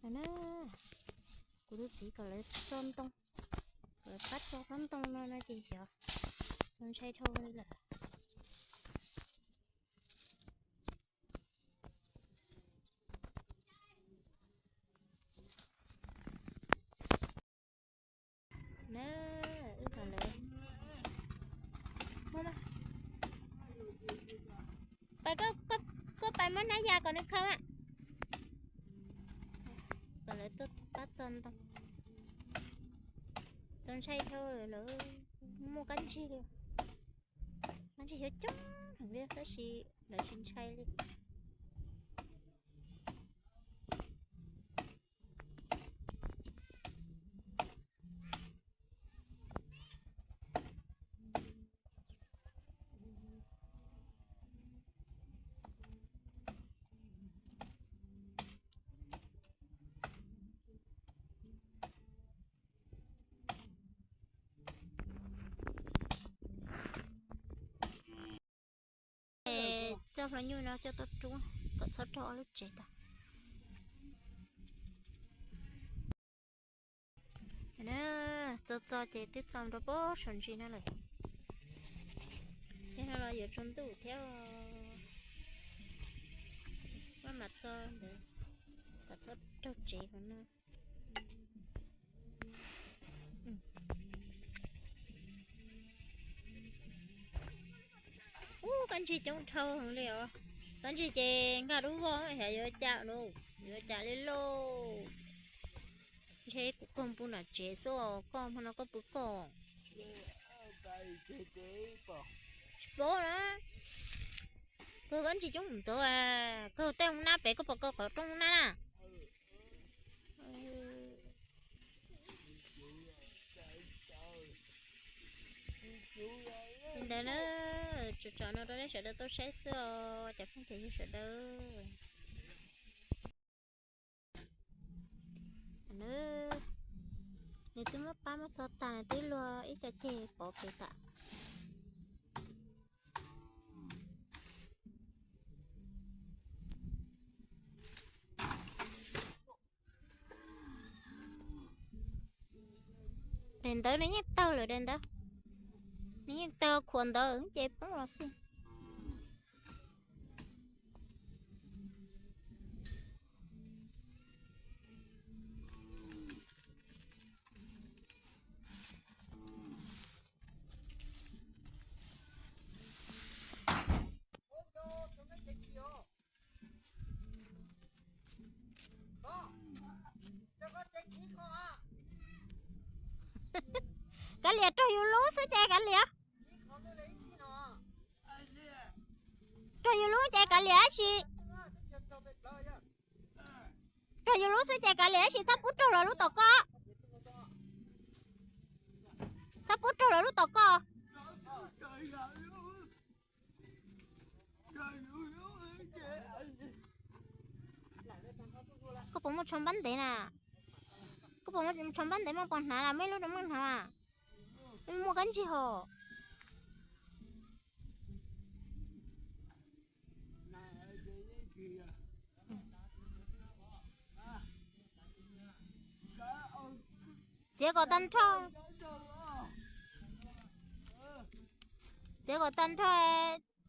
Na, kuv tus txiv kom lawv tso ntoo, kom lawv pab tso tsob ntoo no no ces xyov txaus ntshai dhau li lawm. Na, wb kom lawv, pais, koj pais muab hnab ya kom nws khaws mas, kom lawv tuaj pab txo ntoo. Txaus ntshai dhau lawm, muaj kab ntsig li, kab ntsig xyov coob heev li tab sis lawv tsis ntshai li. Txoj hlua nyuj no coj tuaj rub kom txhob raug ob lub tsev tag. Txo txo ces twb txo rau pob saum ntsis no lawm. Tej no los yuav tsaus ntuj thiab, maj mam txo ntawd kom txhob raug tsev hauv no. Ub, kab ntsig coob dhau heev li os. Kab ntsig ces nkag dub vog xyov yuav cas no, yuav cas li lauj. Ntshe kuv kawg pw nram tsev xwb os, koj hmo no koj pw koj. Tsis paub na. Kawg kab ntsig coob ntawd, kawg tej hoob nab pem koj pom kawg qhov rooj hoob nab na. Li ntawd na, tso tso no rau nej sawv daws tau saib xwb os cov phooj cov ywg sawv daws. Nws twb muab pab muab txo tag, nws twb luag ib co ceg pov pem tas. Daim ntawd nws yeej tawg lawm, daim ntawd nws yeej tawg, khuam ntawd ces poob los xij. Kav liam, raug yus lub xwb ces kav liam. Raug yus lub ces kav liam tab sis, raug yus lub xwb ces kav liam tab sis txhob pub raug luag lub tom koj. Txhob pub raug luag lub tom koj. Koj puas muaj tsho npab ntev na? Koj puas muaj tsho npab ntev, muaj pos hnav na, muaj ib lub rau muaj hnav mas. Muaj kab ntsig hos. Txiav kom tag nrho, txiav kom tag nrho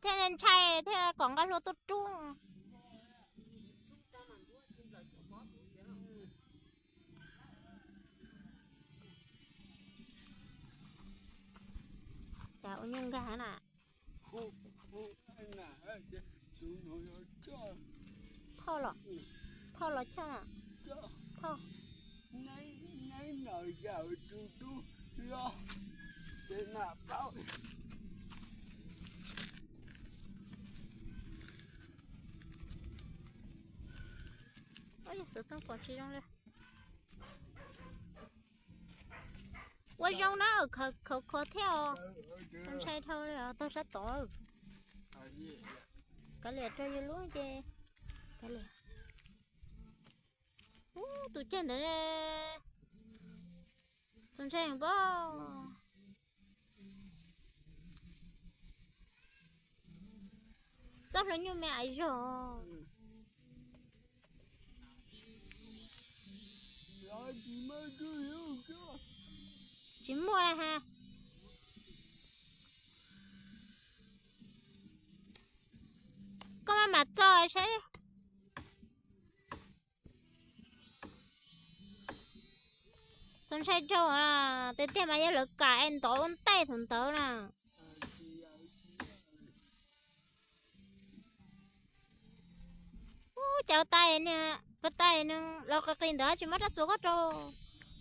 thiaj ntshai thiaj kom nqa hlua tuaj rub. Cas ua nyuj nkag na. Thoj los, thoj los choj na. Thoj. Ua yog xov tooj pom tsis zoo li. Ua zoo na, khov khov thiab os. Txaus ntshai dhau li os, tog sab tod. Kav liam, raug yus lub ces kav liam. Ub, tus cag ntawd txaus ntshai heev pob. Txoj hlua nyuj me aiv zog. Tsis muaj ha. Koj maj mam txo saib. Txaus ntshai dhau, tiag tiag mas yog lawv kam es ntov ua ntej thaum ntawd na. Ub, cov tais, cov tais no los qis qis ntawd tsis muab rab txuas koj rau.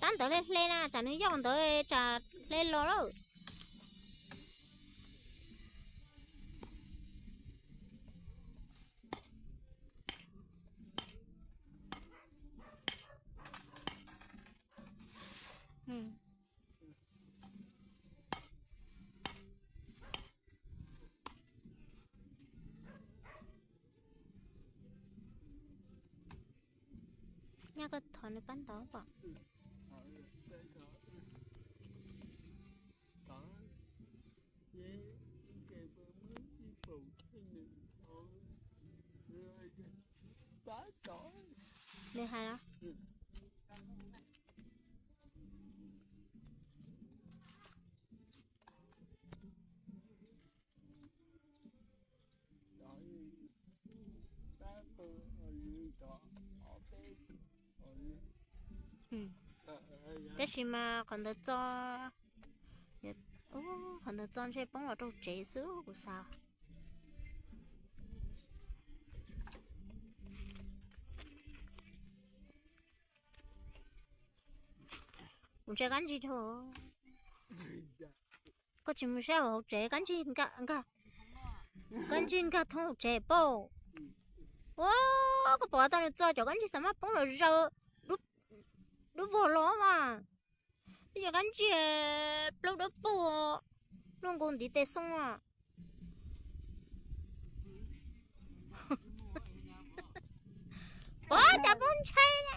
Rab ntawd hle hle na, tsam nws yoj ntawd tsam hle los lawm. Nyaj koj thov nws pab ntov pom. Nws hais los. Tab sis mas qhov ntawd txo, qhov ntawd txo ntshe poob los rau tsev xwb kuv xav. Kuv ntsia kab ntsig dhau. Koj tsis mus saib hauv tsev, kab ntsig nkag, kab ntsig nkag thoob hauv tsev pauj. Ua, koj pom tau nws txo cov kab ntsig xav mas poob los zaws dub vog los mas. Ib co kab ntsig plaub dawb paug, luaj nkaus ntiv tes xoo. Pov cas poob ntshai na.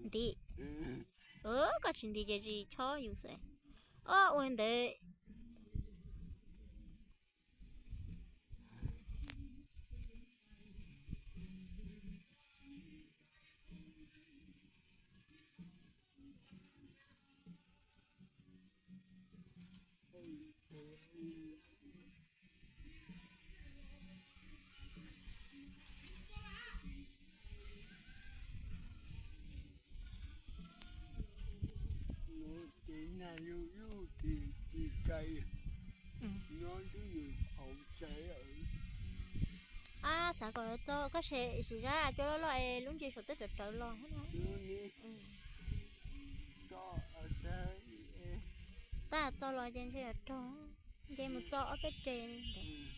Nti, koj tsis nti ces tsis chob yus xwb. Ob, ua li ntawd. Ab, xav kom lawv txo koj se sim zab cov loj loj es lub ntsis saum twb rawv rawv los. Tab txo los ces ntshe yuav raug, nce mus txo ob peb tes ntawd.